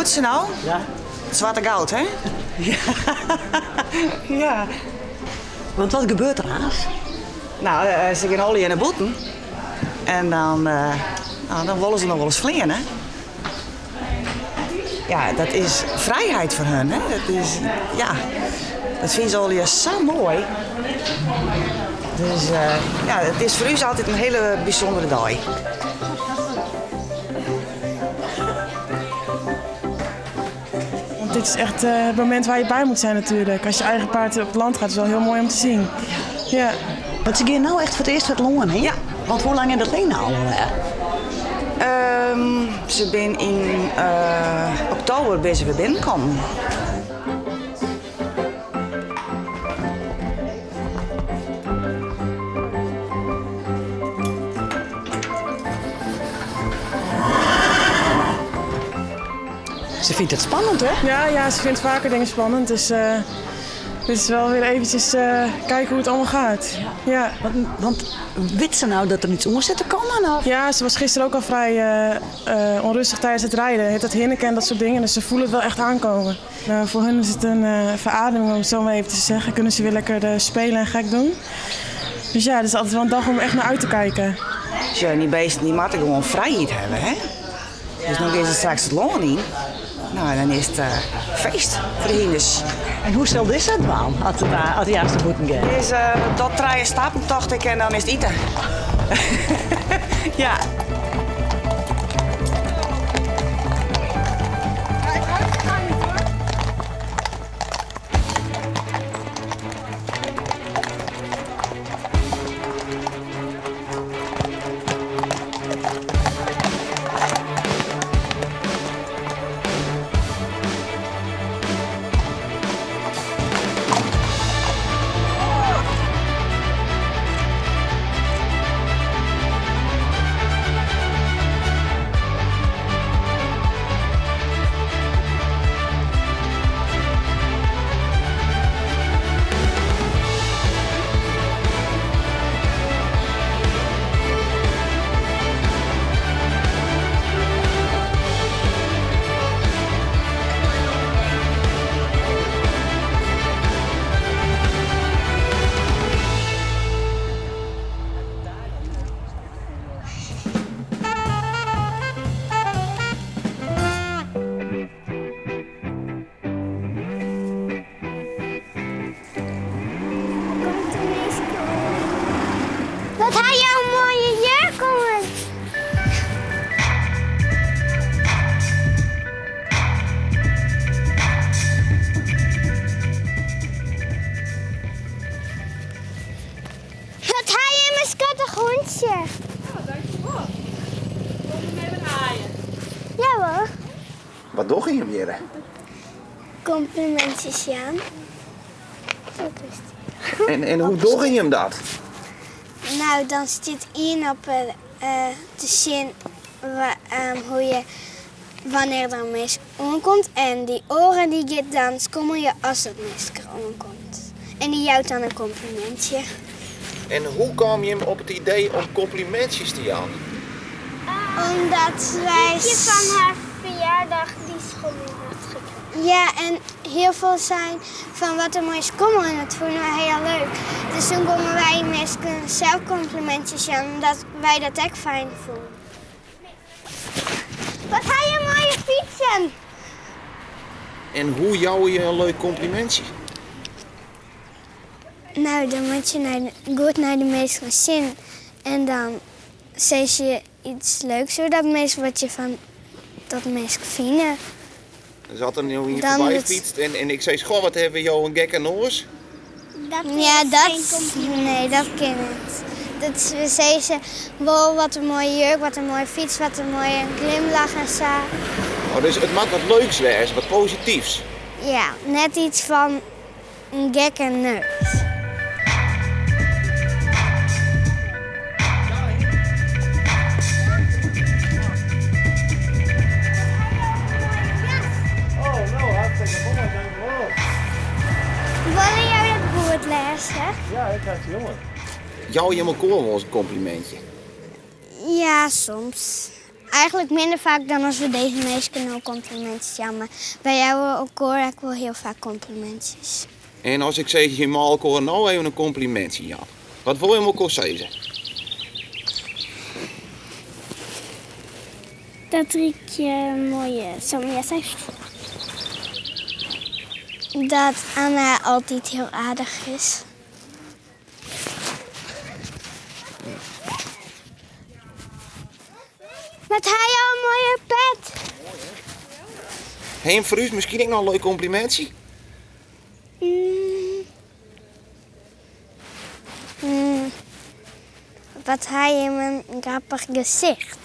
Oerdse no? Ja. Het zwarte goud, hè? Ja. Ja. Want wat gebeurt der aanst? Nou, se gean allegear nei bûten. En dan, nou, dan wolle se noch wolris fleane. Ja, dat is frijheid foar hun, hè? Dat is, ja, dat fine se allegear sa moai. Dus ja, it is foar ús altyd in hiele bysûndere dei. Want dit is echt het moment waar je bij moet zijn natuurlijk. Als je eigen paard op het land gaat, is wel heel mooi om te zien. Ja. Want se gean no echt foar it earst it lân yn? Ja. Want hoe lang is dat Lena al? Se binne yn oktober binne se wer binnenkommen. Se fynt it spannend, hè? Ja, ja, se fynt faker dingen spannend. Dus dit is wel weer eventjes kijken hoe het allemaal gaat. Ja. Want wit se no dat der iets oan sit te kommen? Of? Ja, ze was gisteren ook al vrij onrustig tijdens het rijden. Heet dat hinniken en dat soort dingen. Dus ze voelen het wel echt aankomen. Nou, voor hun is het een verademing, om het zo maar even te zeggen. Kunnen ze weer lekker spelen en gek doen. Dus ja, het is altijd wel een dag om echt naar uit te kijken. Sjoch, dy bisten dy moatte gewoan frijheid hawwe, hè? Dus dan gean se straks it lân yn. Nou, dan is it feest foar de hynders. En hoe sil dizze it dwaan as it aanst bûten giet? Is dat trije stappen, tocht ik, en dan is it iten. Ja. Komt de minske oan. Wat ha jo in moaie jurk oan! Wat ha jim in skattich hûntsje! Oh, dankjewol. Wol je even aaien? Ja hoor. Wat dogge jim hjirre? Complimentjes jaan. Dat is het. En hoe dogge jim dat? Nou, dan stiet ien op te sjen hoe je wannear der in minsk oankomt en dy oare dy giet dan skommelje as dat minsk der oankomt. En dy jout dan in komplimintsje. En hoe kaam jim op it idee om komplimintsjes te jaan? Omdat wy... Liedje fan har ferjaardag dy schommel hat gekregen. Ja, en hiel folle sein fan wat in moaie skommel en dat fûnen wy hiel leuk. Dus toen gongen wy minsken sels komplimintsjes jaan omdat wy dat ek fijn fûnen. Wat ha je moaie fytsen! En hoe jouwe je in leuk komplimintsje? Nou, dan moat je goed nei de minsken sjen en dan sizze je iets leuks oer dat minsk wat je fan dat minsk fine. Dus as der no ien Dan foarby wurdt- fytst en ik sis, goh, wat hawwe jo in gekke noas? Dat ja, dat, nee, dat kin net. Dat we sizze wol wat in moaie jurk, wat in moaie fyts, wat in moaie glimlach en sa. Oh, dus it moat wat leuks wêze, wat posityfs. Ja, net iets fan in gekke neus. Wolle jo dat boerd lêze? Jouwe jim elkoar wolris in komplimintsje? Ja, soms. Eigenlijk minder faak dan as we dizze minsken no komplimintsjes jaan, mar wy jouwe elkoar ek wol hiel faak komplimintsjes. En as ik sis, jim meie elkoar no even in komplimintsje jaan. Wat wolle jim elkoar sizze? Dat Riekje in moaie sommerjas heeft. Dat Anna altyd hiel aardich is. Wat ha jo in moaie pet! Ha jim foar ús miskien ek noch in leuk komplimintsje? Mm. Mm. Wat ha jim in grappich gesicht.